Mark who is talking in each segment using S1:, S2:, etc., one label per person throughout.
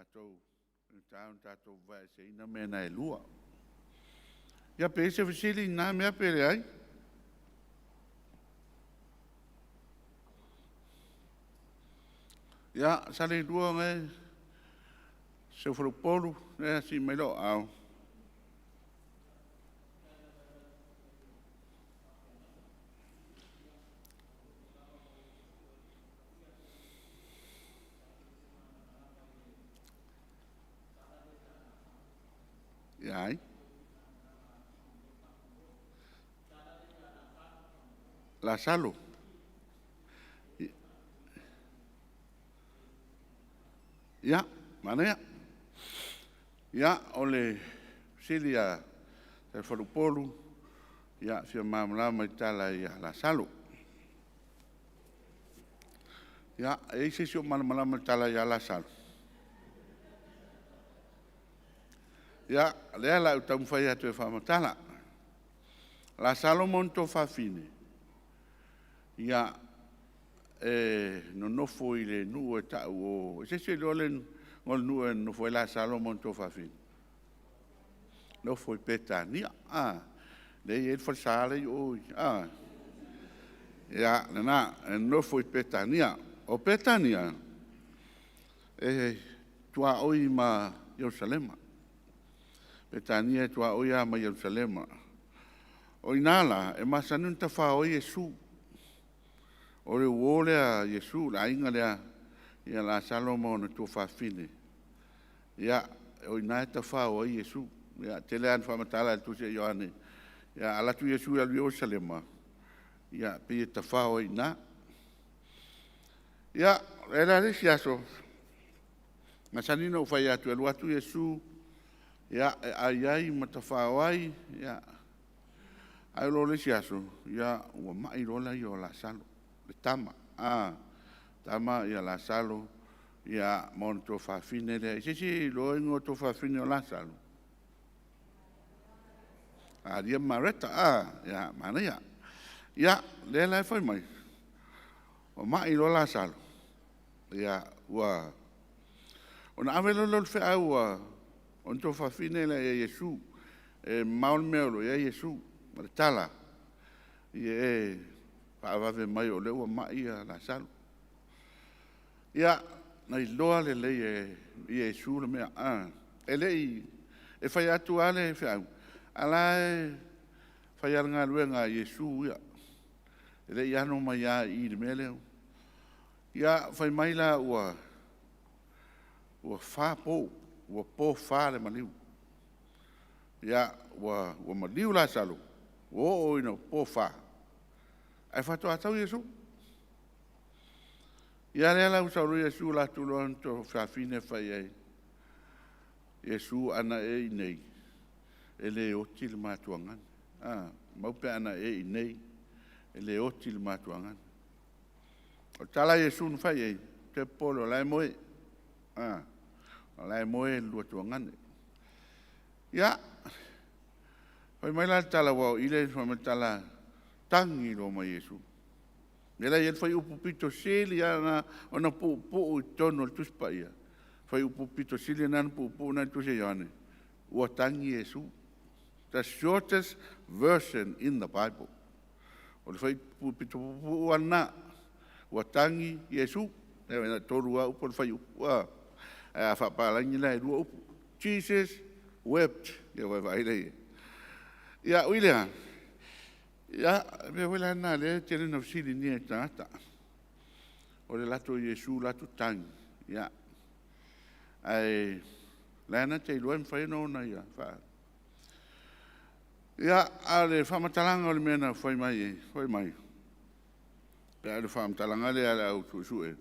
S1: Tatou faigata ona tatou vavaeeseina mea na e lua. Ia pe i ai se fesili i lena mea pe leai? Ia, Saleilua gae si ou faleupolu, lea sii mai lou aao. Ia ai? Lasalo. Ia, manaia. Ia, o le fesili a Faleupolu, ia fia malamalama i le tala ia Lasalo. Ia, e i ai se isi o malamalama i le tala ia Lasalo? Ia, o lea o le a ou taumafai atu e faamatala. Lasalo ma ona tuafafine, ia, e nonofo i le nuu e tau o... O se isi o iloa le igoa o le nuu e nonofo ai Lasalo ma ona tuafafine? Nofo i Petania. A, lea e i ai le falesa la e i o, a? Ia, lena, e nonofo i Petania. O Petania, e tuaoi ma Ierusalema. Petania e tuaoi lava ma Ierusalema. O i ina la, e masani ona tafao ai Iesu. O le uo lea a Iesu, le aiga lea ia Lasalo ma ona tuafafine, ia, o i ina e tafao ai Iesu. Ia, e tele lava ina faamatala e le Tusi a Ioane, a alu atu Iesu e alu i Ierusalema, ia, e pei e tafao ai i ina. Ia, o le isi aso, e masani ona ou fai atu, e alu atu Iesu e ai ai ma tafao ai, ia, ae oo loa i le isi aso, ia, ua mai loa le Lasalo, le tama, a, tama ia Lasalo ia ma ona tuafafine lea. I se isi e iloa igoa o tuafafine o Lasalo? Maria ma Mareta, a, ia, manaia. Ia, lea la e fai mai, ua mai loa Lasalo, ia, ua ona ave loa lea o le feau a ona tuafafine lea ia Iesu, e mamao le mea o lo o i ai Iesu. O le tala, ia e faavave mai o lea ua mai Lasalo. Ia, na iloa lelei e Iesu le mea, e le i, e fai atu lava le feau, a o la e fai lava le galuega a Iesu ia. E le i ano mai lava i i i le mea lea. Ia, fai mai la ua fa po, ua pofa le maliu. Ia, ua maliu Lasalo, ua oo ina pofa, ae faatoa sau Iesu. Ia lea la ua sau loa Iesu alu atu loa ona tuafafine fai i ai, Iesu ana e i inei, e le oti le ma tuagane. Maumau pe ana e i inei, e le oti le ma tuagane. O le tala a Iesu na fai i ai, ou te popole o la e moe, o la e moe le lua tuagane. Ia, fai mai la le tala, aua o i lea fai mai le tala, tagi loa ma Iesu. O lea la e i ai le fuaiupu pito sili lava ona puupuu i totonu o le Tusi Paia, fuaiupu pito sili lena ona puupuu lena e i le Tusi a Ioane, ua tagi Iesu. The shortest version in the Bible. O le fuaiupu pito puupuu lava lena, ua tagi Iesu. E na o le tolu lava upu o le fuaiupu. Ae a faapalagi la e lua upu. Jesus wept. Ia vaai la i ai. Ia, ui i lea, ia, o le mea foi la lena o lea e tele ina fesiligia e tagata, o le latou Iesu latou tagi, ia, ae o la e na te iloa e mafai ona ia faa… Ia, a o le faamatalaga o le mea na fai mai, fai mai, pe a o le faamatalaga lea a le au suesue,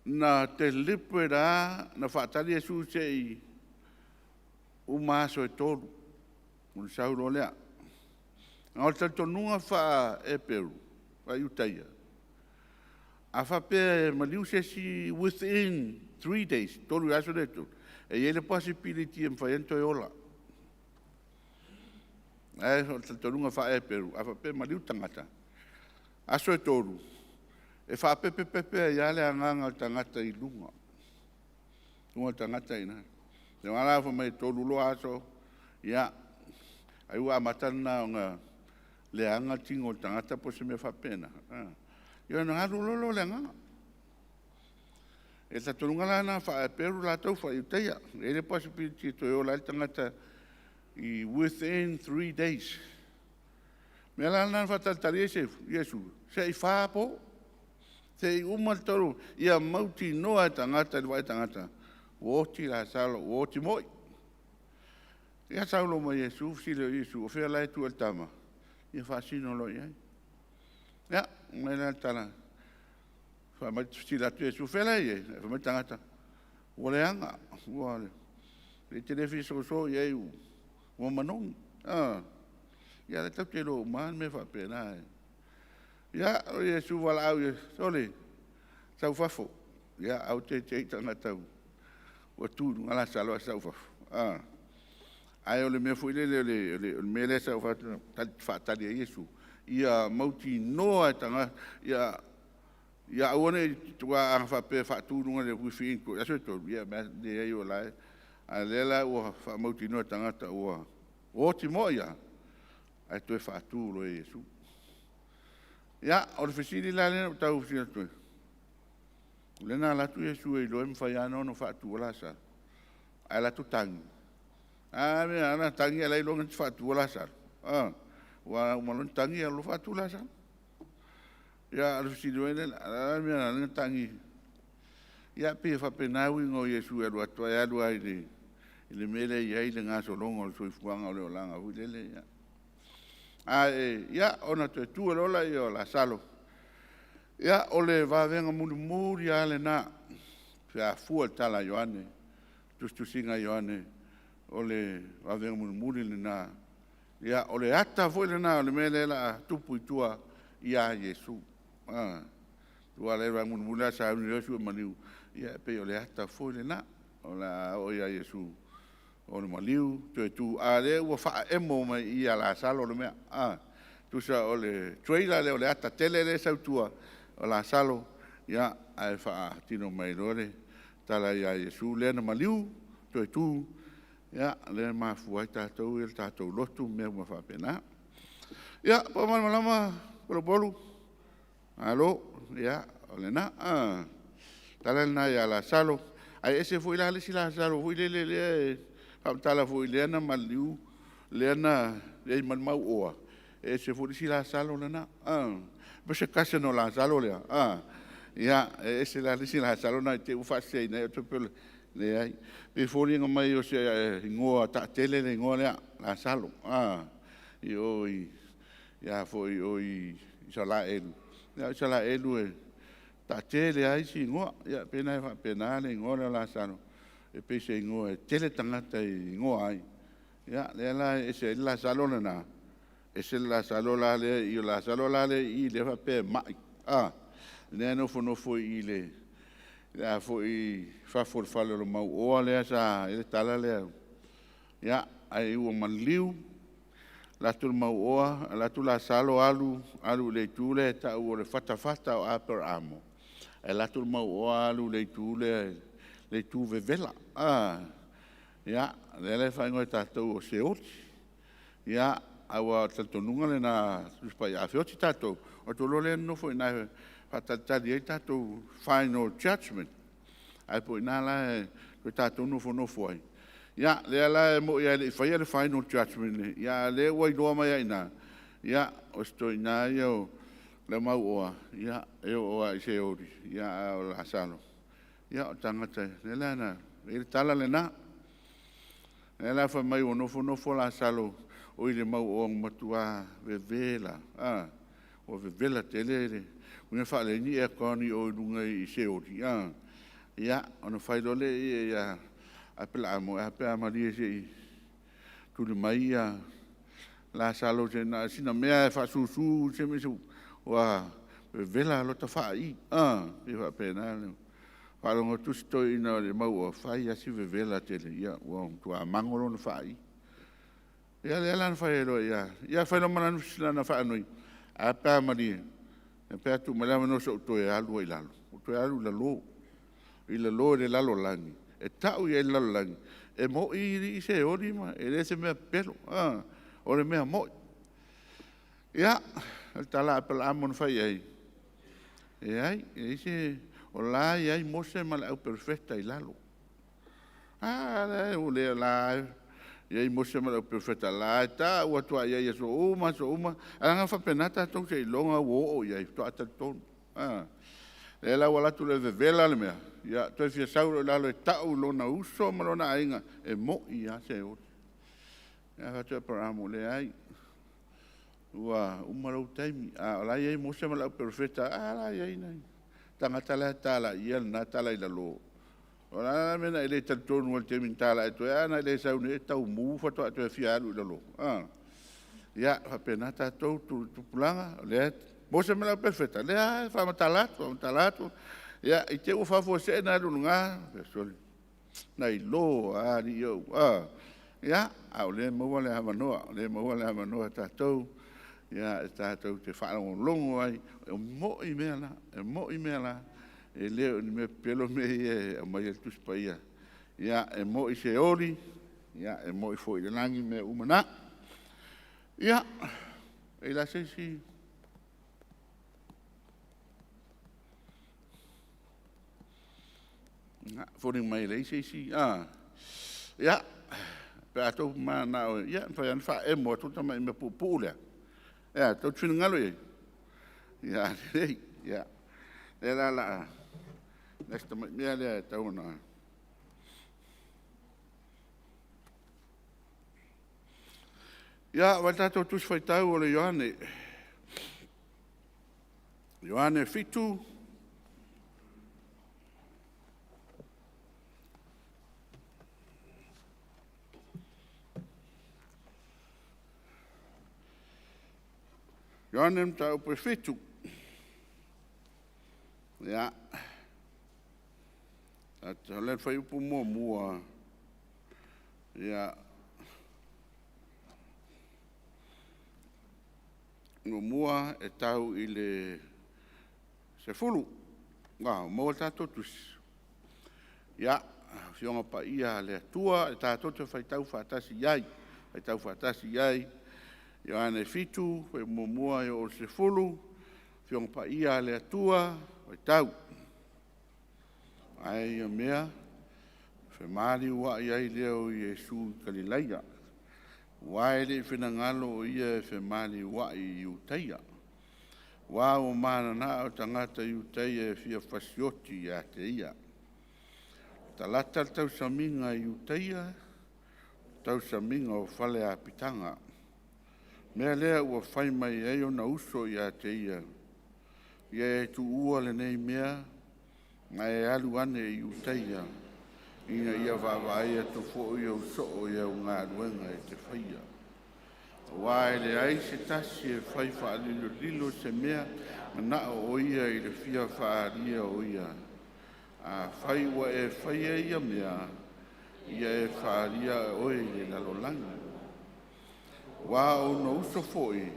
S1: na deliberate lava, na faatali Iesu se i uma aso e 3 ona sau loa lea. A o le talitonuga faa-Eperu, faa-Iutaia, a faapea e maliu se isi within 3 days, 3 i aso ia e 3, e i ai le possibility e mafai ai ona toe ola. Ae o le talitonuga faa-Eperu, a faapea e maliu le tagata, aso e 3, e faapepepepe ai lava le agaga o le tagata i luga. Luga o le tagata i ina. Le ala fai mai e 3 loa aso, ia, ai ua amata lena ona leaga le tino o le tagata po o se mea faapena. Ia ona alu loa lea o le agaga. E talitonuga la lena faa-Eperu latou faa-Iutaia. E i ai le possibility e toe ola ai le tagata i within 3 days. O le mea la lena na faatalitali ai Iesu, se i 4 po, se i uma le 3, ia mautinoa e tagata i le vaai a tagata, ua oti Lasalo, ua oti moi. Ia sau loa ma Iesu, fesili o Iesu, o fea la e tuu ai le tama? Ia faasino loa i ai. Ia, fai mai la le tala, fai mai, fesili atu Iesu, o fea la e i ai? Ae fai mai le tagata, ua leaga, ua e te le fia soso i ai ua manogi. Ia lea tatou te iloa uma lava mea faapena. Ia, o Iesu valaau ia, sole, sau i fafo. Ia, aua te ita tagata ua tu i luga Lasalo ae sau i fafo. Ae o le mea foi lele, o le mea lea sa ou fai atu faatali ai Iesu, ia mautinoa e tagata, ia aua ne i, aua ana faapea e faatu i luga i le uifiina i aso e 3, ia leai o la e… A o lea la ua faamautinoa e tagata ua oti moi lava, ae toe faatu loa e Iesu. Ia, o le fesili la lea na ou tau fesili atu ai, o lea na alu atu Iesu e iloa e mafai lava ona faatu Lasalo, ae alu atu tagi. A mea e tagi a o la e iloa na te faatuina Lasalo. Aua a uma loa ona tagi alu loa faatu Lasalo. Ia, a o le fesili foi lea, o le a le mea na ala ai ona tagi? Ia, pei e faapena uiga o Iesu e alu atu ai, e alu lava i le mea lea e i ai le gasologa o le soifuaga o le olaga foi lele. Ae, ia, ona toe tu loa lea o Lasalo. Ia, o le vavega mulimuli lava lena pe a fua i le tala a Ioane, tusitusiga a Ioane, o le vavega mulimuli lena. Ia, o le ata foi lena o le mea lea o le a tupu i tua ia Iesu. Aua o le vaega mulimuli lea sauni loa sue maliu, ia e pei o le ata foi lena o le a oo ia Iesu o le maliu, toe tu, a o lea ua faaemo mai i i ia Lasalo le mea. Tusa o le trailer lea o le ata tele lea e sau i tua o Lasalo, ia, ae faatino mai loa le tala ia Iesu lea na maliu toe tu, ia, lea e mafua ai tatou ia i le tatou lotu ma mea uma faapena. Ia, po o malamalama Poloupolu? Malo, ia, o lena. O le tala lena ia Lasalo. Ae ese foi la le isi Lasalo foi lele lea e faamatala foi lea na maliu, lea na i ai ma le mauoa, e ese foi le isi Lasalo lena. Po o se cousin o Lasalo lea? Ia, e ese la le isi Lasalo lena i te i ua faaseseina ai outou pei o le… Leai. E pei e foliga mai o se igoa taatele le igoa lea Lasalo i o i Isalaelu. A o Isalaelu e taatele lava isi igoa. Ia pei la e faapena le igoa lea o Lasalo, e pei o se igoa e tele tagata e igoa ai. Ia lea la e ese ai le Lasalo lena, ese le Lasalo la lea e i i. O le Lasalo la lea e i i lea e faapea e mai, lea e nofonofo i fafo o le fale o le mauoa lea sa i ai le tala lea. Ia, ai ua maliu, alu atu le mauoa, alu atu Lasalo alu i le itu lea e tau o le fatafata o Aperamo, ae alu atu le mauoa alu i le itu lea, le itu vevela. Ia, lea la e faaigoa e tatou o Seoli. Ia, aua o le talitonuga lena o le Tusi Paia, a feoti tatou, ona o atu loa lea nonofo i ina e faatalitali ai tatou final judgement. Ae po o ina la e tatou nofonofo ai. Ia, lea la e moni lava e le i faia le final judgement, a o lea ua iloa mai lava i ina, ia, o si toeaina lava ia o le mauoa, e oo lava i Seoli, a o Lasalo, ia o le tagata, lea la na i ai le tala lena. Lea la fai mai ua nofonofo Lasalo oi le mauoa ua matua vevela, ua vevela tele, ua faalelei ni aircon i o i luga i Seoli, ia, ona fai loa lea ia Aperaamo, ae a pe a malie se i tuli mai Lasalo na o sina mea lava e faasusu, ua vevela lota faai, e pei e faapena. Faalogo atu si toeaina o le mauoa, fai lava si vevela tele, ua matua mago lona faai. Ia lea la na fai ai loa ia fai loa ma lana faanoi, ae a pe a malie pe a tuu mai le avanoa se i ou toe alu ai i lalo, ou toe alu i lalo i le lalolagi. e ta'u i ai le lalolagi, e mo'i alii seoli ma e le o se mea pepelo, o le mea mo'i. Ia, o le tala a Aperaamo na fai i ai, e leai, e leai se… O la e i ai Mose ma le auperofeta i lalo. A lea o la e i ai Mose ma le auperofeta, o la e tau atu lava i ai i aso uma aso uma, ae leaga e faapena tatou seiloga ua oo i ai faatoa talitonu. A lea la ua alu atu loa e vevela le mea, ia toe fia sau loa i lalo e ta'u i lona uso ma lona aiga, e mo'i lava seoli. Ae fai atu Aperamo, leai, ua uma lou taimi, a o la e i ai Mose ma le auperofeta, a la e i ai nai tagata la e talaia lena tala i lalo. O le a la le mea na e le talitonu ai i le taimi na talai atu ai? Ae a na e le sau nei e taumu faatoa e toe fia alu i lalo. Ia, e faapena tatou tupulaga, o lea e Mose ma le auperofeta, o lea lava e faamatala atu, faamatala atu. Ia, i te i ua faafuasei ona e alu i luga, sole, na iloa lava alii ou, a. Ia, a o lea e maua le avanoa, o lea e maua le avanoa tatou, e tatou te faalogologo ai, e mo'i mea la, e mo'i mea la, e le o ni mea pepelo mea ia e aumai ai le Tusi Paia. Ia, e mo'i seoli, e mo'i foi i le lagi mea uma na. Ia, e i ai la se isi? Ia, e foliga mai e leai se isi. Ia, pe a outou mananao, ia, e mafai lava ona faaemo atu le tamai mea puupuu lea. E a, tou te finagalo i ai? Ia, lelei. Ia, o lea la o le a… nai si tamai mea lea e tatau ona… Ia, vaai le tatou Tusi Faitau o le Ioane, Ioane 7. Ioane mataupu e 7. Ia, o le fuaiupu 1, ia, 1 e tau i le 10. Ua maua le tatou tusi? Ia, Afioga Paia a le Atua e tatou te faitau faatasi i ai, faitau faatasi i ai Ioane 7, fuaiupu 1 e oo i le 10. Afioga Paia a le Atua, faitau. A ia mea femaliuai ai lea o Iesu i Kalilaia, aua e le i finagalo o ia e femaliuai i Iutaia. Aua ua mananao tagata Iutaia e fia fasioti ia te ia. Latalata le tausamiga a Iutaia, tausamiga o fale apitaga. Mea lea ua fai mai ai ona uso ia te ia, “Ia e tuua lenei mea ma e alu ane i Iutaia, ina ia vaavaai atu foi ou soo i au galuega e te faia. Aua e leai se tasi e fai faalilolilo se mea manao o ia i le fia faaalia o ia. Afai ua e faia ia mea, ia e faaalia oe i le lalolagi.” Aua o ona uso foi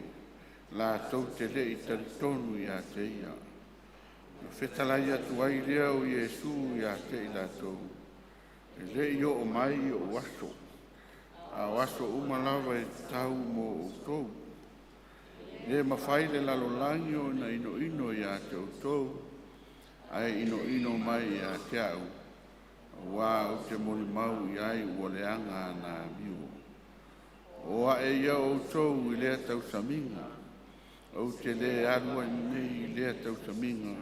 S1: latou te le i talitonu ia te ia. Ona fetalai atu ai lea o Iesu ia te i latou, “E le i oo mai ou aso, a o aso uma lava e tatau mo outou. E le mafai e le lalolagi ona inoino ia te outou, ae inoino mai ia te au, auā ou te molimau i ai ua leaga ana amio. O ae ia outou i lea tausamiga. Ou te le alu ai nei i lea tausamiga,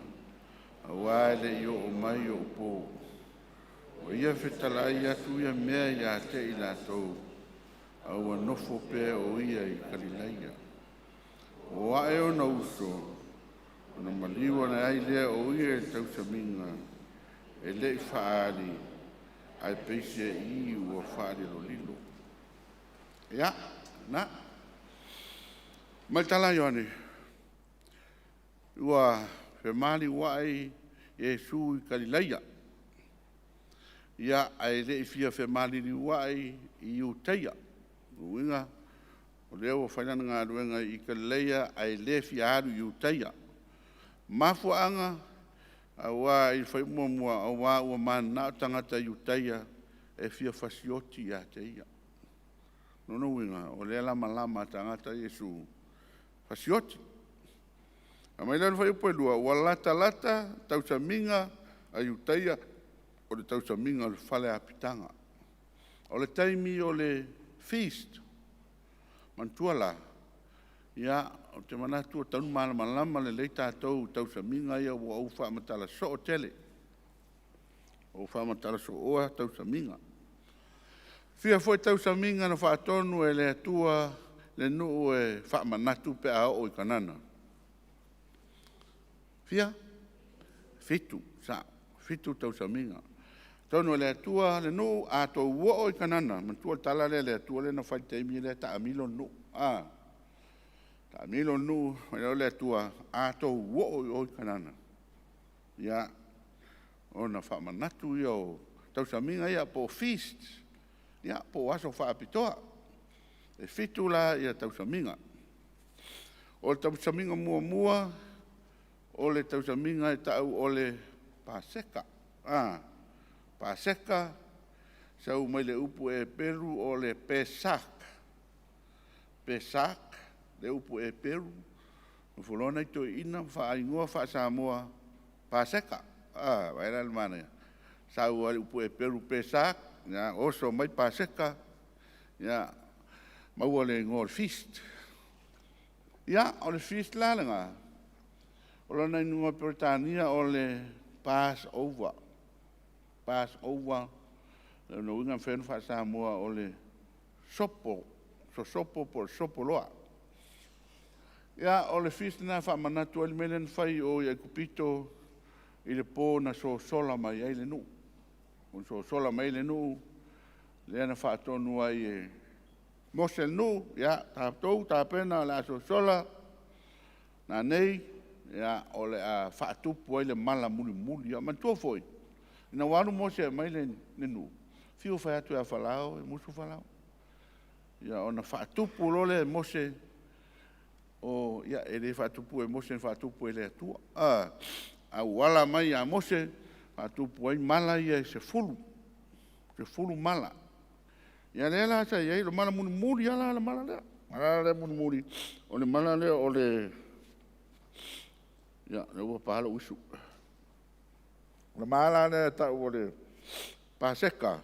S1: auā e le i oo mai ou po.” Ua ia fetalai atu ia mea ia te i latou, a ua nofo pea o ia i Kalilaia. O ae ona uso, ona maliu ane ai lea o ia i le tausamiga, e le i faaali, ae peiseai ua faalilolilo. Ia, lena. Fai mai le tala a Ioane, ua femaliuai Iesu i Kalilaia, ia, ae le i fia femaliliuai i Iutaia. Lona uiga, o lea ua fai lana galuega i Kalilaia ae le fia alu i Iutaia. Mafuaaga, Auā i le fuaiupu muamua, auā ua mananao tagata Iutaia e fia fasioti ia te ia. O lona uiga, o lea e lamalama tagata Iesu fasioti. Aumai lea o le fuaiupu 2, ua latalata tausamiga a Iutaia o le tausamiga o le faleapitaga. O le taimi o le feast. Manatua la, ia, ou te manatu ua tatau ona malamalama lelei tatou i tausamiga ia ua ou faamatala soo tele. Ua ou faamatala sooa tausamiga. Fia foi tausamiga na faatonu e le Atua le nuu e faamanatu pe a oo i Kanana? Fia? 7, sao, 7 tausamiga. Faatonu e le Atua le nuu, a outou oo i Kanana, manatua le tala lea a le Atua lea na fai i le taimi lea e taamilo le nuu. A taamilo le nuu, fai mai le Atua, a outou oo i o i Kanana, ia, ona faamanatu lea o tausamiga ia po o feasts, ia po o aso faapitoa. E 7 la tausamiga. O le tausamiga muamua, o le tausamiga e tau o le Paseka. Paseka, sau mai le upu Eperu o le Pesach. Pesach le upu Eperu, nofo loa nai toeaiina ma faaigoa faa-Samoa, Paseka. Vaai la i le manaia? Sau lava i le upu Eperu Pesach, ia oso mai Paseka, ia maua le igoa o le feast. Ia, o le feast la lena, o lona igoa Peretania o le Passover. Passover, o lona uiga e mafai ona faa-Samoa o le sopo, sosopo po o le sopoloa. Ia, o le feast lena e faamanatu ai le mea lea na fai i o i Aikupito i le po na sosola mai ai le nuu. Na sosola mai ai le nuu, lea na faatonu ai e Mose le nuu, ia tatou tapena o le a sosola nanei, o le a faatupu ai le mala mulimuli. Ia manatua foi, ina ua alu Mose e aumai le nuu, fiu e fai atu ia Farao, e musu Farao. Ia ona faatupu loa lea e Mose, ia e le faatupuina e Mose na faatupu e le Atua auala mai ia Mose, faatupu ai mala ia e 10, 10 mala. Ia lea la sa i ai, o le mala mulimuli lava la le mala lea. O le mala lea mulimuli, o le mala lea o le… Ia, lea ua pa lou uso. O le mala lea e tau o le Paseka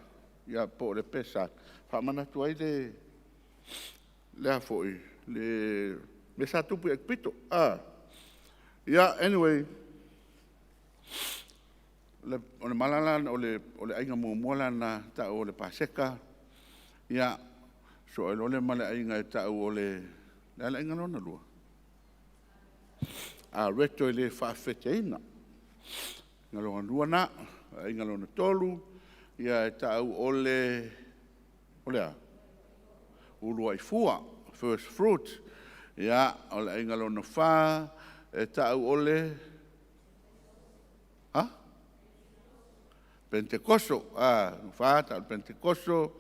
S1: po o le Pesach, e faamanatu ai le mea sa tupu i Aikupito. Ia, anyway, o le mala la, o le aiga muamua lena e tau o le Paseka, ia, sosoo ai loa lea ma le aiga e tau o le… O le a le aiga lona lua? Areto e le faafaafeteina, o le aiga lona lua lena. O le aiga lona tolu e tau o le a? Uluai fua, first fruit. Ia, o le aiga lona fa e tau o le a? Penetekoso, lona fa e tau o le Penetekoso.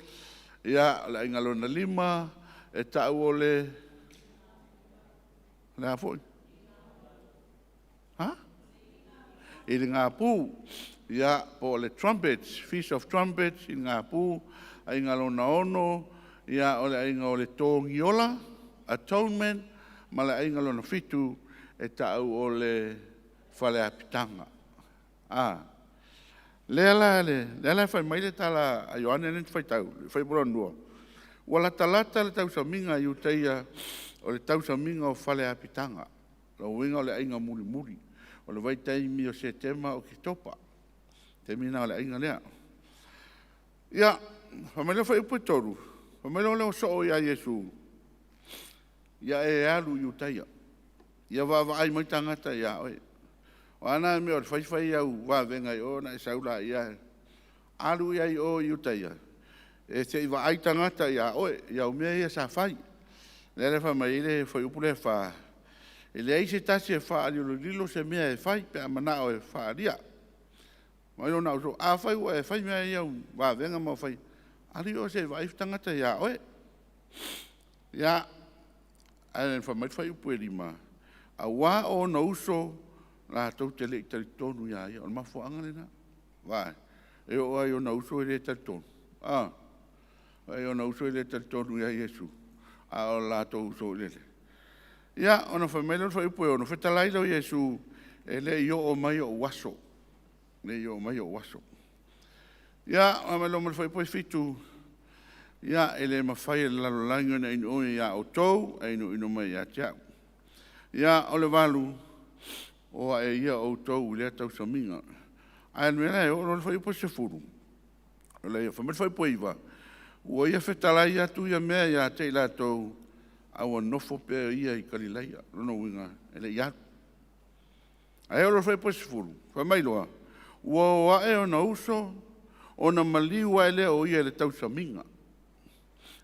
S1: Ia, o le aiga lona lima e tau o le a foi? A? Iligapu, ia, po o le Trumpets, Feast of Trumpets, iligapu. Aiga lona 6, ia, o le aiga o le Togiola, Atonement, ma le aiga lona 7, e tau o le Faleapitaga. A lea la e fai mai le tala a Ioane lea na faitau le fuaiupu lona 2, ua latalata le tausamiga a Iutaia o le tausamiga o faleapitaga. O lona uiga o le aiga mulimuli. O le vaitaimi o Setema Oketopa. O le taimi lena o le aiga lea. Ia, fai mai le fuaiupu 3, fai mai loa lea o soo ia Iesu, ia e alu i Iutaia, ia vaavaai mai tagata ia oe. O a na mea o le fai fai au vavega i o ona e sau lea. Alu ai i o i Iutaia se i vaai tagata ia oe i au mea ia sa fai. O lea la e fai mai ai le fuaiupu lea e 4, e leai se tasi e faalilolilo se mea e fai pe a manao e faaalia. Fai mai lona ausoo, afai ua e fai mea ia au vavega ma fai, alu i o se i vaai tagata ia oe. Ia, ae fai mai le fuaiupu 5, aua o ona uso Latou te le i talitonu iā ia. O le mafuaaga lena. Vaai, e oo lava i ona uso e le talitonu. E ona uso e le talitonu ia Iesu, a o latou uso foi lele. Ia, ona fai mai lea o le fuaiupu e 6, fetalai lea o Iesu, e le i oo mai ou aso. E le i oo mai ou aso. Ia, fai mai loa ma le fuaiupu e 7, ia, e le mafai e le lalolagi ona inoino ia outou, ae inoino mai ia te au. Ia, o le 8, o ae ia outou i lea tausamiga. Ae o le mea la e oo loa i le fuaiupu e 10, fai mai le fuaiupu e 9, ua ia fetalai atu ia mea ia te i latou, a ua nofo pea ia i Kalilaia. O lona uiga, e le i alu. Ae oo loa i le fuaiupu e 10, fai mai loa, ua o ae ona uso, ona maliu ae lea o ia i le tausamiga.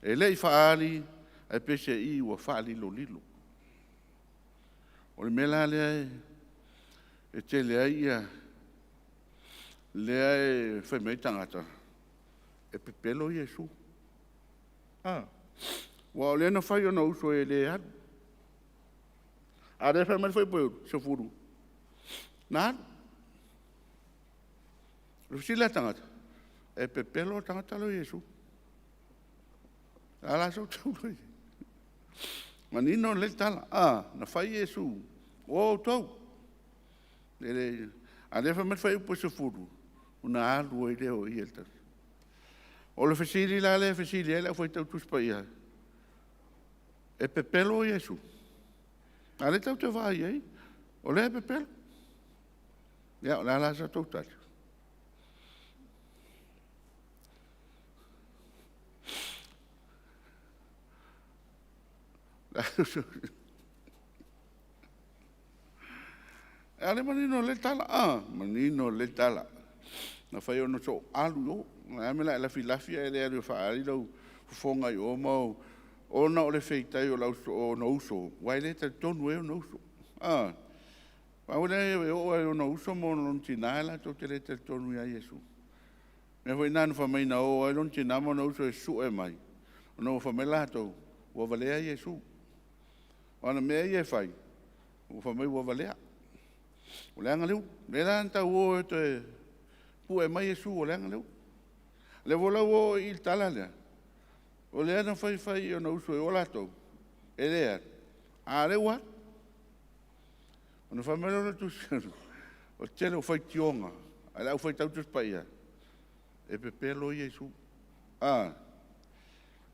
S1: E le i faaali, ae peiseai ua faalilolilo. O le mea la lea e tele ai ia, lea e fai mai ai tagata, e pepelo Iesu. Aua o lea na fai i ona uso e le alu. A o lea e fai mai le fuaiupu e 10, na alu. O le fesili la a tagata, e pepelo le tagata lea o Iesu. O le a la se i ai? Manino lelei le tala, na fai Iesu, o outou. A o lea e fai mai le fuaiupu e 10, ona alu ai lea o ia. O le fesili la lea e fesili ai le au faitau Tusi Paia, e pepelo Iesu? A o lea tatou te vaai i ai, o lea e pepelo. Ia, o le a la sa tou tali? A o lea e manino lelei le tala, a? Manino lelei le tala. Na fai ona soo alu i o. O le a le mea o le a e lafilafi ae le alu e faaali lou fofoga i o ma ou... Ona o le feitai o ona uso, aua e le talitonu i ai ona uso. Pau lea e oo lava i ona uso ma lona tina latou te le talitonu ia Iesu. O le mea foi lena na fai mai na o ai lona tina ma ona uso e sue mai, ona ua fai mai latou, ua valea Iesu. O ana mea ia e fai, ua fai mai ua valea, ua leaga le ulu. O lea la na tau o ai e toe pue mai Iesu ua leaga le ulu. O lea foi la ua oo i i le tala lea, o lea na fai fai i ona uso e o latou, e le alu, a o lea ua alu. Ona fai mai lea o le tusi, o le tele o faitioga a le au faitau Tusi Paia, e pepelo Iesu.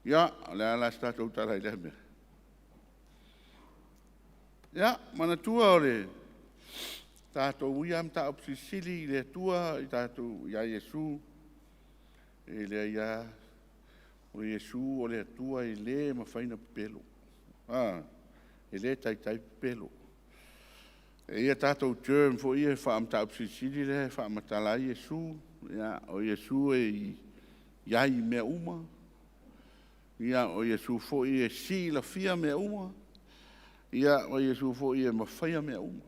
S1: Ia, o le a la se tatou tala i lea mea? Ia, manatua o le tatou ia lava mataupu silisili i le Atua i tatou ia Iesu, e leai lava, o Iesu o le Atua e le mafai ona pepelo. E le taitai pepelo. E i ai tatou term foi ia faa-mataupu silisili lea e faamatala ai Iesu. Ia, o Iesu e i ai i mea uma. Ia, o Iesu foi e silafia mea uma. Ia, o Iesu foi e mafaia mea uma.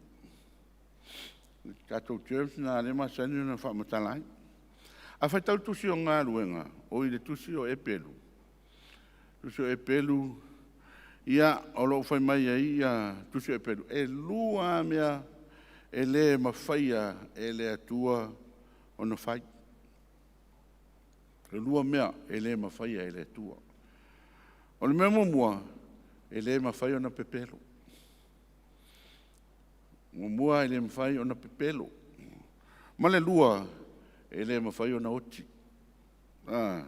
S1: O tatou terms na lea e masani ona faamatala ai. A faitau le tusi o Galuega, oi le tusi o Eperu, tusi o Eperu, ia, o lo o fai mai ai le tusi o Eperu, e lua lava mea e le mafaia e le Atua ona fai. E lua mea e le mafaia e le Atua. O le mea muamua, e le mafai ona pepelo. Muamua, e le mafai ona pepelo. Ma le lua, e le mafai ona oti. O a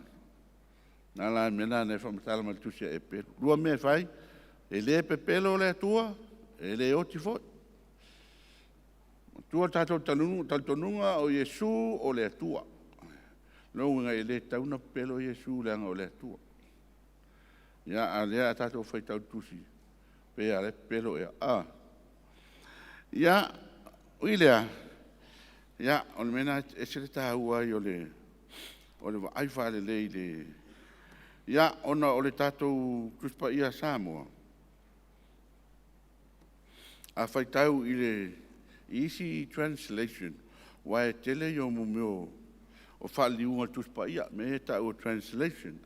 S1: la le mea lena e faamatala mai e le tusi a Eperu. E lua mea e fai, e le pepelo le Atua, e le oti foi. Manatua le tatou talitonuga o Iesu o le Atua. O lona uiga e le tatau ona pepelo Iesu leaga o le Atua. Ia, a o lea a tatou faitau i le tusi, pei lava o la e pepelo ea. Ia, ui i lea, o le mea lena e ese le taua ai o le vaai faalelei i le... Ia, ona o le tatou Tusi Paia a Samoa, a faitau i isi translation, aua e tele ia mea o faaliliuga o le Tusi Paia, mea ia e tau o translation.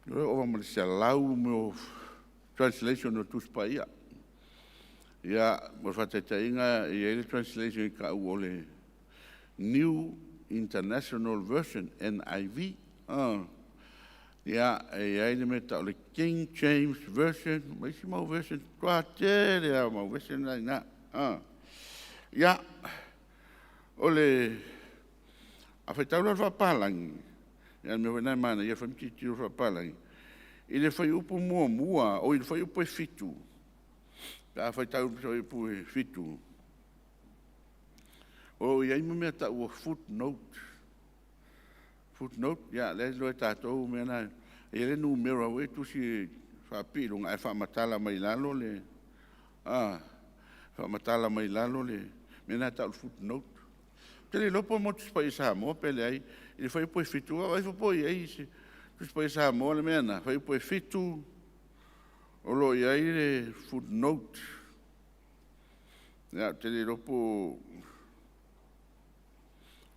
S1: E ova ma le 100 mea o translation o le Tusi Paia. Ia, mo le faataitaiga, e i ai le translation e tau o le New International Version, NIV. Ia, e i ai le mea e tau o le King James Version, ma isi mau version, matua tele lava o mau version na e i ina. Ia, o le... A faitau la i le faapapalagi, ia o le mea foi lena e manaia le fai ma tilotilo i le faapapalagi, i le fuaiupu muamua, oi le fuaiupu e 7, pe a faitau i le fuaiupu e 7, o lo o i ai mo mea e tau o footnote. Footnote, ia lea e iloa e tatou mea na, e i ai le numera foi lea e tusi faapipii i luga ae faamatala mai lalo le faamatala mai lalo le mea lena e tau o le footnote. Ou te le iloa po o le Tusi Paia Samoa pe leai i le fuaiupu e 7, vaai ifo po o i ai i se Tusi Paia Samoa le mea lena, fuaiupu e 7 o lo o i ai le footnote. Ia, ou te le iloa po o...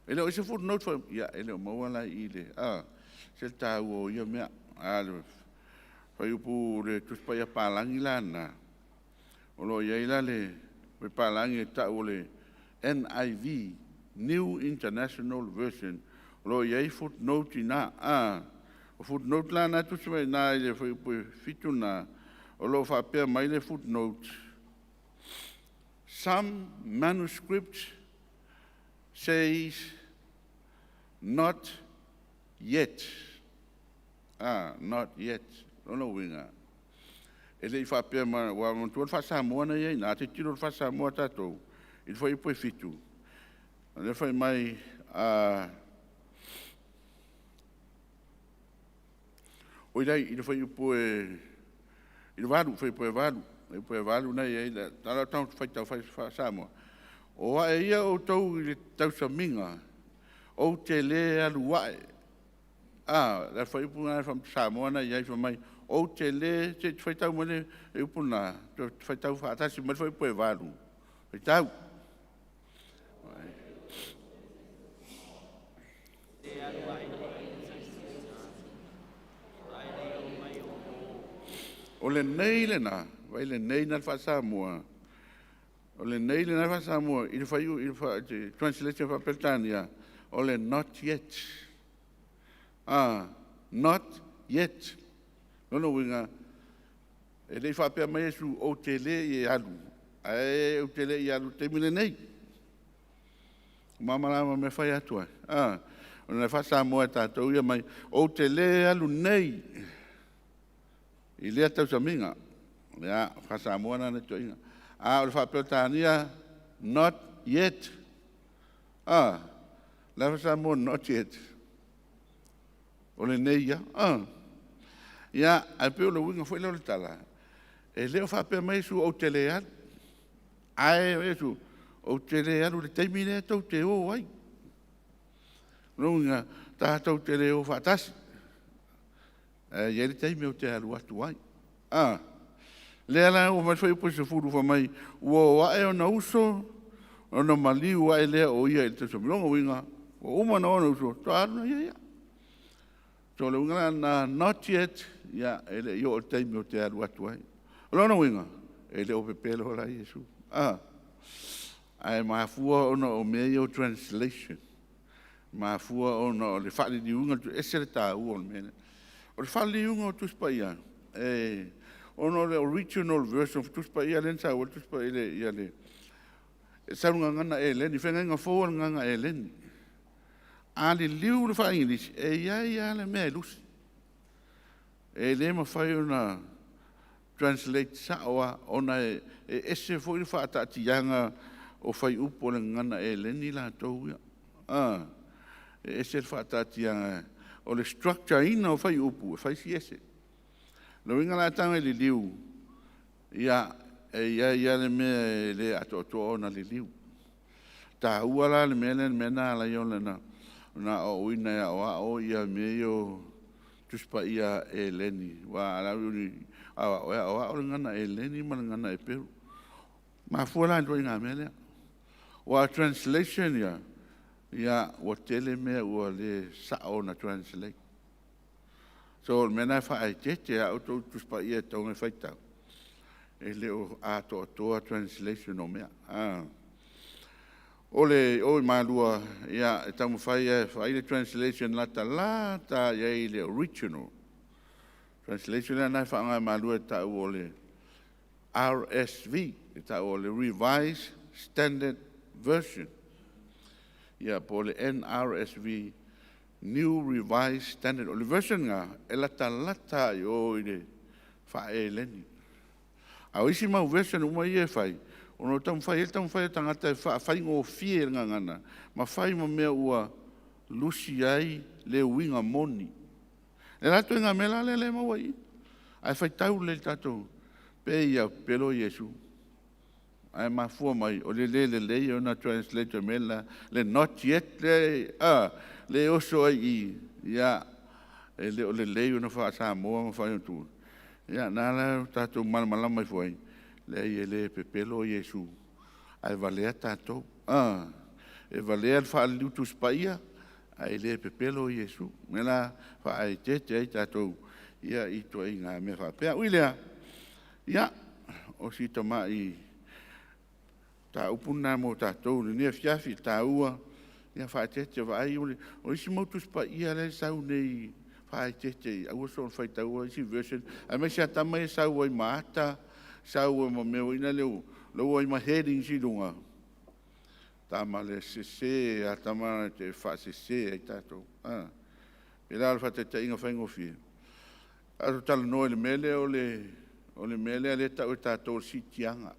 S1: E le o i ai se footnote, ia e le o maua la i i se taua o ia mea. A o le fuaiupu o le Tusi Paia Papalagi la lena, o lo o i ai la le papalagi e tau o le NIV, New International Version, o lo o i ai footnote i ina. O footnote la na e tusi mai i ina i le fuaiupu e 7 lena, o lo o faapea mai le footnote, some manuscripts says not yet. Not yet. O lona uiga, e le i faapea mai, aua manatua le faa-Samoa na i ai i ina, a tilotilo i le faa-Samoa a tatou i le fuaiupu e 7, o lea e fai mai, oi leai, i le fuaiupu 8, fuaiupu e 8 lena e i ai, o le a ou faitau faa-Samoa. O ae ia outou i le tausamiga, ou te le alu ae. A, o le fuaiupu lena faa-Samoa lena e i ai fai mai, ou te le, se i faitau mai le fuaiupu lena, faitau faatasi mai le fuaiupu e 8. Faitau. O lenei lena, vaai lenei la faa-Samoa, o lenei lena faa-Samoa i le fuaiupu i le translation faa-Peretania, o le not yet. Not yet. O lona uiga, e le i faapea mai Iesu ou te le i alu, ae ou te le i alu i le taimi lenei. Malamalama i le mea e fai atu ai? O le faa-Samoa e tatou ia mai, ou te le alu nei i lea tausamiga. Ia, faa-Samoa la lea toeaina. A o le faa-Peretania, not yet. A, le a faa-Samoa not yet? O lenei lava. Ia, ae pei o le uiga foi lea o le tala, e le o faapea mai Iesu ou te le alu. Ae o Iesu, ou te le alu i le taimi lea tou te o ai. O lona uiga, tatou te le o faatasi, ae i ai le taimi ou te alu atu ai. A, lea la ua aumai le fuaiupu e 10 fai mai, ua o ae ona uso, ona maliu ae lea o ia i le tausamiga. O lona uiga, ua uma ona o ona uso, faatoa alu la ia. So o le uiga la lena, not yet, ia e le i oo i le taimi ou te alu atu ai. O lona uiga, e le o pepelo la Iesu. Ae mafua ona o mea ia o translation. E mafua ona o le faaliliuga, e ese le taua o le mea lea. O le faaliliuga o Tusi Paia, ona o le original version of Tusi Paia lea na sau ai le Tusi Paia, e sau i le gagana Eleni, feagaiga fou o le gagana Eleni. A liliu i le faa-Igilisi, e i ai lava le mea e lusi. E le mafai ona translate sao lava ona e ese foi le faataatiaga o fuaiupu o le gagana Eleni latou ia. E ese le faataatiaga o le structure ina o fuaiupu e fai si ese. O le uiga la a taga ina liliu, ia e i ai lava le mea e le atoatoa ona liliu. E taua la le mea lea, le mea lena e ala ai ona aoaoina e aoao mea ia o Tusi Paia Eleni, aua e aoao le gagana Eleni ma le gagana Eperu. E mafua la i le ituaiga mea lea. Aua o translation ia, ua tele mea ua le sao ona translate. So o le mea lena e faaeteete lava outou i Tusi Paia e tatau ona faitau. E le o atoatoa translation o mea. O le o i Malua, ia, e taumafai e fai le translation latalata i ai le original. Translation lea na e faaaoga e Malua e tau o le RSV, e tau o le Revised Standard Version. Ia, po o le NRSV, New Revised Standard. O le version na, e latalata i o i le faa-Eleni. A o isi mau version uma ia e fai, ona o taumafai ai le taumafai o tagata e faafaigofie le gagana, ma fai ma mea ua lusi ai le uiga moni. E le ituaiga mea la lea e maua i i. Ae faitau lelei i le tatou, pei lava ua pepelo Iesu. Ae mafua mai, o le le lelei ona translate o le mea la, le not yet lea, le oso ai i i, ia, e le o lelei ona faa-Samoa ma faa-Iesu. Ia, na la tatou malamalama ifo ai, leai e le pepelo Iesu, ae valea tatou. E valea le faaliliu Tusi Paia, ae le pepelo Iesu. O le mea la faaeteete ai tatou ia i ituaiga mea faapea. Ui i lea, ia, o si tamai mataupu lena mo tatou i lenei afiafi, e taua, ia faaeteete vaai, o isi mau Tusi Paia la e sau nei, faaeteete aua soona faitaua isi version, aemaise lava tama ia e sau ai ma ata, sau ai ma mea foi na lea ua i ai ma headings i luga. Tama le sese a tama e faasese ai tatou. E la o le faataitaiga faigofie, a tatou talanoa i le mea lea o le mea lea e tau e tatou o le siitiaga.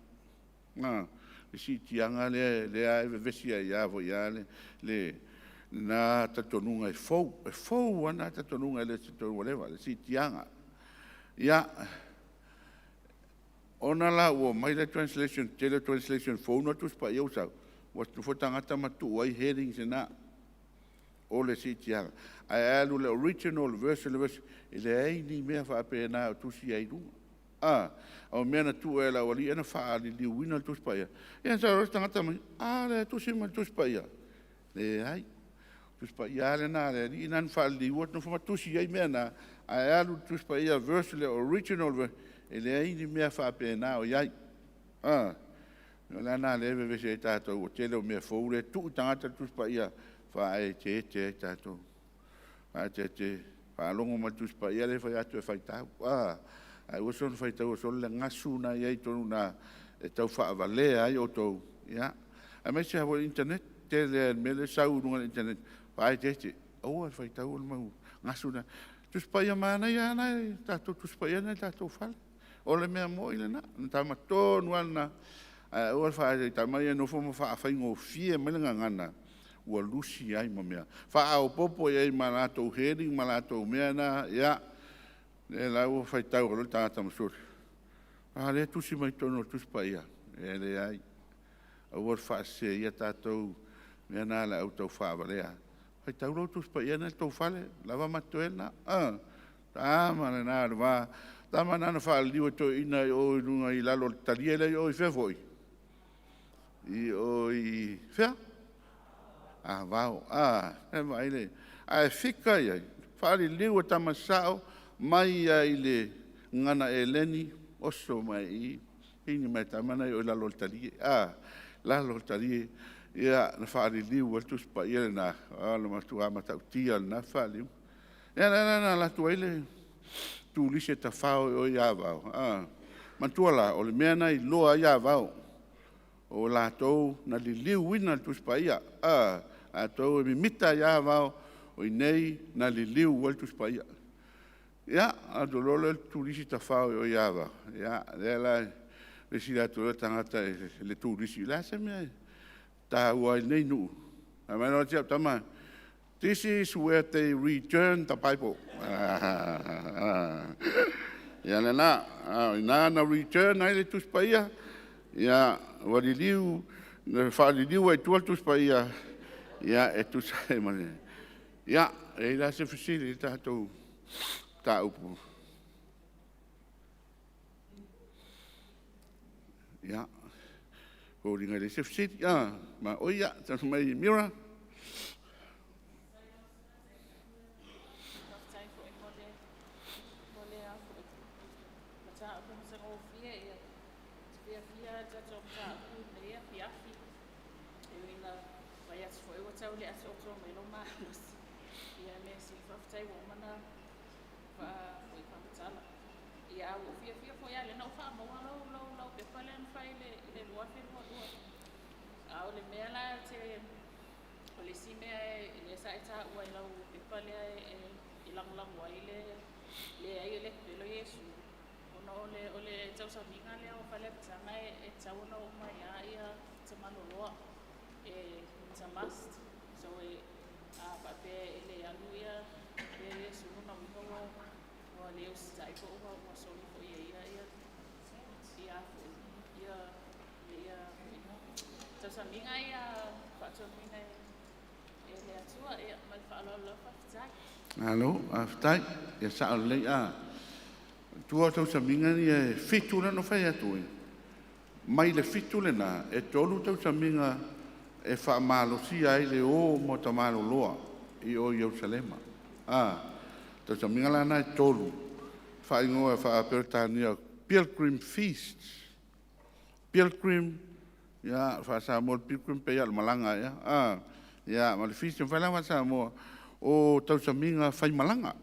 S1: Le siitiaga lea e vevesi ai foi lava lena talitonuga e fou. E fou lava lena talitonuga e le o se ua leva, le siitiaga. Ia, ona la ua omai le translation tele o translation fou na Tusi Paia ua sau, ua nofo tagata ma tuu ai headings na o le siitiaga. Ae alu i le original version, e leai ni mea faapena o tusi ai i luga. O mea na tuu e le aualii ia na faaliliuina le Tusi Paia. Ia na sau loa le tagata mai, a lea e tusi mai le Tusi Paia. Leai, Tusi Paia lava lena a le Alii na na faaliliua nofo ma tusi ai mea na, ae alu i le Tusi Paia verse, le original verse, e leai ni mea faapena o i ai. O le ala lena o lea e vevesi ai tatou, ua tele o mea fou lea e tuu i tagata le Tusi Paia, faaeteete ai tatou. Faaeteete, faalogo mai i le Tusi Paia lea e fai atu e faitau. Ae aua soona faitaua solo le gasu na i ai i totonu i ina e tau faavalea ai outou. Ia, aemaise lava foi le internet, tele lava i mea lea e sau i luga o le internet, faaeteete, aua le faitaua le mau gasu na. Tusi Paia manaia lava na e tatou Tusi Paia na e i tatou fale. O le mea moi lena, o le tama tonu lava lena, ae aua le faaeteete, tama ia e nofo ma faafaigofie mai le gagana, ua lusi ai ma mea. Faaopoopo i ai ma latou heading ma latou mea na, ia, lea la ua faitau atu loa le tagata ma suli. A lea e tusi mai totonu o le Tusi Paia. E leai, aua le faasese ia tatou mea na le au tau faavalea. Faitau lau Tusi Paia na i le tou fale, lava ma totoe lena. Tama lena o le va, tama na na faaliliu e toeaiina i o i luga i lalo o le talie lea i o i fea foi? I o i fea? Avao. E vaai le, ae fika i ai, faaliliu e tama sao mai ai i le gagana Eleni, oso mai i i, pigi mai tama na i o i lalo o le talie. Lalo o le talie, ia, na faaliliu ai le Tusi Paia lena, o le matua matautia o lena faaliliuga. Ia lea la na alu atu ai le turisi e tafao i o i Avao. Manatua la, o le mea na iloa ai Avao, o latou na liliuina le Tusi Paia. Latou e mimita ai lava Avao, o i inei na liliu ai le Tusi Paia. Ia, alu atu loa le turisi tafao i o i Avao, ia, lea la e fesili atu loa le tagata i le turisi, o le a se mea e taua ai i lenei nuu? Fai mai loa si au tama, this is where they return the Bible. Ia lena, o ina na return ai le Tusi Paia, ia, ua liliu, na faaliliu ai i tua le Tusi Paia, ia, e tusa ai ma le... Ia, e i ai la se fesili i le tatou mataupu. Ia, foliga e leai se fesili. Ma oi ia, tasi mai Mira.
S2: Faafetai foi mo le mataupu matagofie. Ia fiafia lava i le tatou mataupu i lenei afiafi. E ui ina vaai atu foi ua tau le atoatoa mai lou malosi, ia ae mea sili faafetai ua uma ona faamatala. Ia ae ua ou fiafia foi lava lea na ou faamauina lau pepa lea na fai i le 2022. A o le mea la e te, o le isi mea lea sa e taua i lau pepa lea e lagolago ai le leai e le pepelo Iesu, ona o le tausamiga lea o Faleapitaga e tatau ona oo mai lava tamaloloa, it's a must. So a faapea e le alu Iesu, lona uiga ua le usitai po o ua soli foi e ia tausamiga ia faatonuina e le Atua. Ia, ma le faaaloalo lava, faafetai.
S1: Malo, faafetai. Ia sao lelei. A tua tausamiga ia e 7 lea na fai atu ai. Mai le 7 lena, e 3 tausamiga e faamalosia ai le o mo tamaloloa i o Ierusalema. Tausamiga la na e 3, faaigoa faa-Peretania Pilgrim Feasts. Pilgrim, ia, faa-Samoa Pilgrim pe ia o le malaga ea. Ia, ma le feast, mafai la faa-Samoa o tausamiga faimalaga.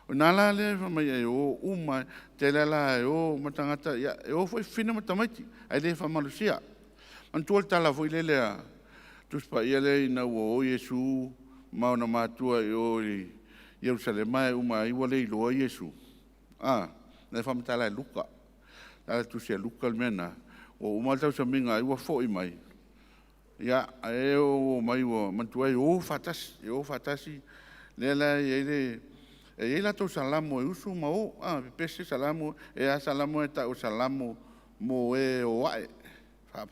S1: O ina la lea e fai mai e o uma, tele la e o ma tagata, ia, e o foi fafine ma tamaiti, ae le faamalosia. Manatua le tala foi lele a Tusi Paia lea ina ua o Iesu ma ona matua i o i Ierusalema e uma ai ua le iloa Iesu. Lea e faamatala e Luka. La tusi e Luka le mea lena. Ua uma le tausamiga ai ua foi mai. Ia, ae o mai ua manatua e o faatasi, e o faatasi. Lea la e i ai le e i ai latou salamo e usu ma o, pepese salamo, e a salamo e tau salamo mo e o ae,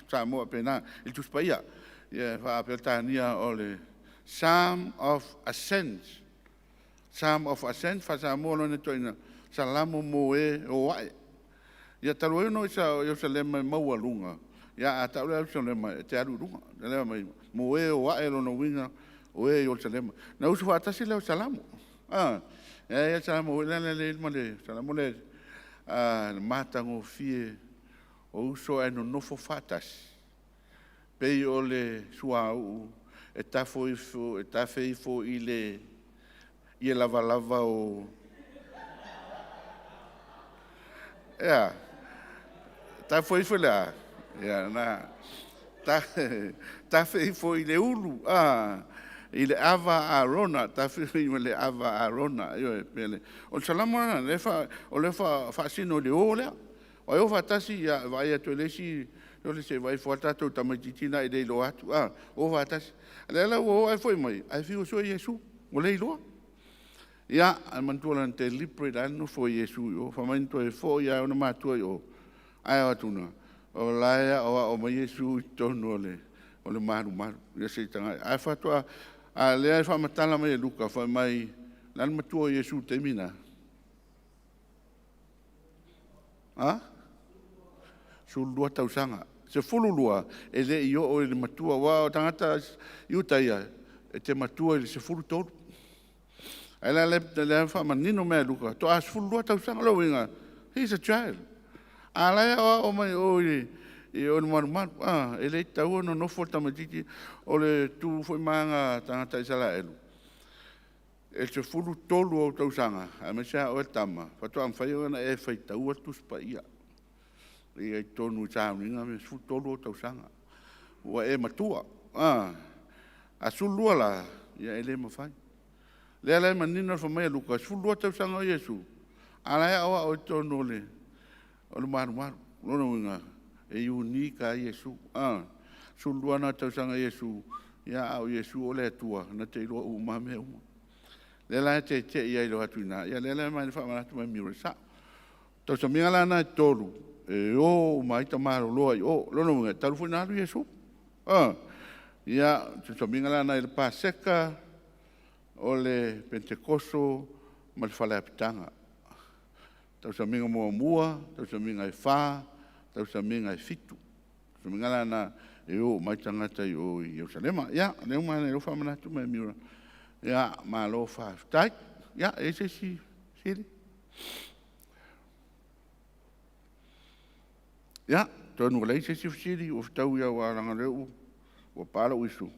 S1: Samoa pena, i le Tusi Paia. Ia faa-Peretania o le Psalm of Ascent. Psalm of Ascent, faa-Samoa lona itoina, salamo mo e o ae. Ia talu ai ona o Ierusalema e maualuga, ia a tau le Ierusalema e te alu i luga. Lea mai, mo e o ae lona uiga, o e i Ierusalema. Na usu faatasi lea o Salamo. E Salamo foi lea ma le Salamo lea le matagofie o uso ae nonofo faatasi, pei o le suauu e tafe ifo i le ie lavalava o... Ea, tafo ifo le a? Ia, na, tafe ifo i le ulu, i le ava Arona, tafe ifo i le ava Arona. Ioe, o le salamo lena, o le faasino i le o lea. O ai o faatasi, ia vaai atu e le isi, o le se vai fua tatou tamaitiiti na i le iloa atu, o faatasi. Lea la ua o ae foi mai, ae fiu e sue Iesu, ua le iloa. Ia, ae manatua lana deliberate lava le nofo a Iesu i o, fai mai na toe foi lava ona matua i o, ae o atu na, o la e aoao mai Iesu i totonu o le malumalu. Ia se i tagai. Ae faatoa, a lea e faamatala mai e Luka, fai mai, le a le matua o Iesu i le taimi lena? A? 12 tausaga. 12 e le i oo i le matua. Aua o tagata Iuta ia, e te matua i le 13. Ae la lea faamanino mea e Luka, toa 12 tausaga lou uiga, he's a child. A la e aoao mai o i o le malumalu, e le tatau ona nofo le tamaitiiti. O le tu foi ma aga tagata Isaraelu, e 13 ou tausaga, aemaise a oe le tama, faatoa mafai ona e faitaua le Tusi Paia. Ia i totonu i sauniga 13 ou tausaga. Ua e matua. A 12 la, ia e le mafai. Lea la e manino le fai mai a Luka, 12 tausaga o Iesu, a la e aoao i totonu o le malumalu. Lona uiga, e unique a Iesu. 12 na tausaga Iesu, ia a o Iesu o le Atua, na te iloa uma mea uma. Lea la e tete'i ai i atu i ina, ia lea la e mai faamanatu mai Mira sao. Tausamiga la na e 3, e o uma ai tamaloloa i o. Lona uiga, e talu foi na alu Iesu. Ia, tausamiga la na i le Paseka, o le Pentekoso, ma le Faleapitaga. Tausamiga muamua, tausamiga e 4, tausamiga e 7. Tausamiga la na e o mai tagata i o i Ierusalema. Ia, lea uma na faamanatu mai Mira. Ia, malo faafetai. Ia, e se isi sili? Ia, Atonu ua leai se isi fesili ua fetaui aua leaga o lea ua pa lou uisu,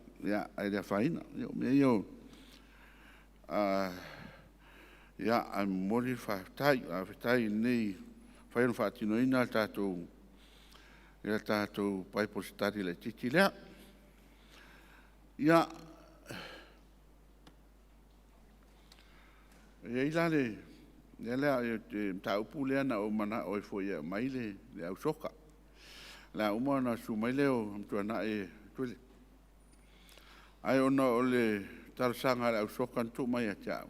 S1: ae le afaina. Ia o mea ia o… ae momoli le faafetai. Faafetai i lenei ua mafai ona faatinoina le tatou Bible Study laitiiti lea. Ia, e i ai la le mataupu lea na ou manao ai foi e aumai le au soka. O le a uma ona susu mai le isi Amituanai e… Ae ona o le talosaga a le au soka na tuu mai ia te au,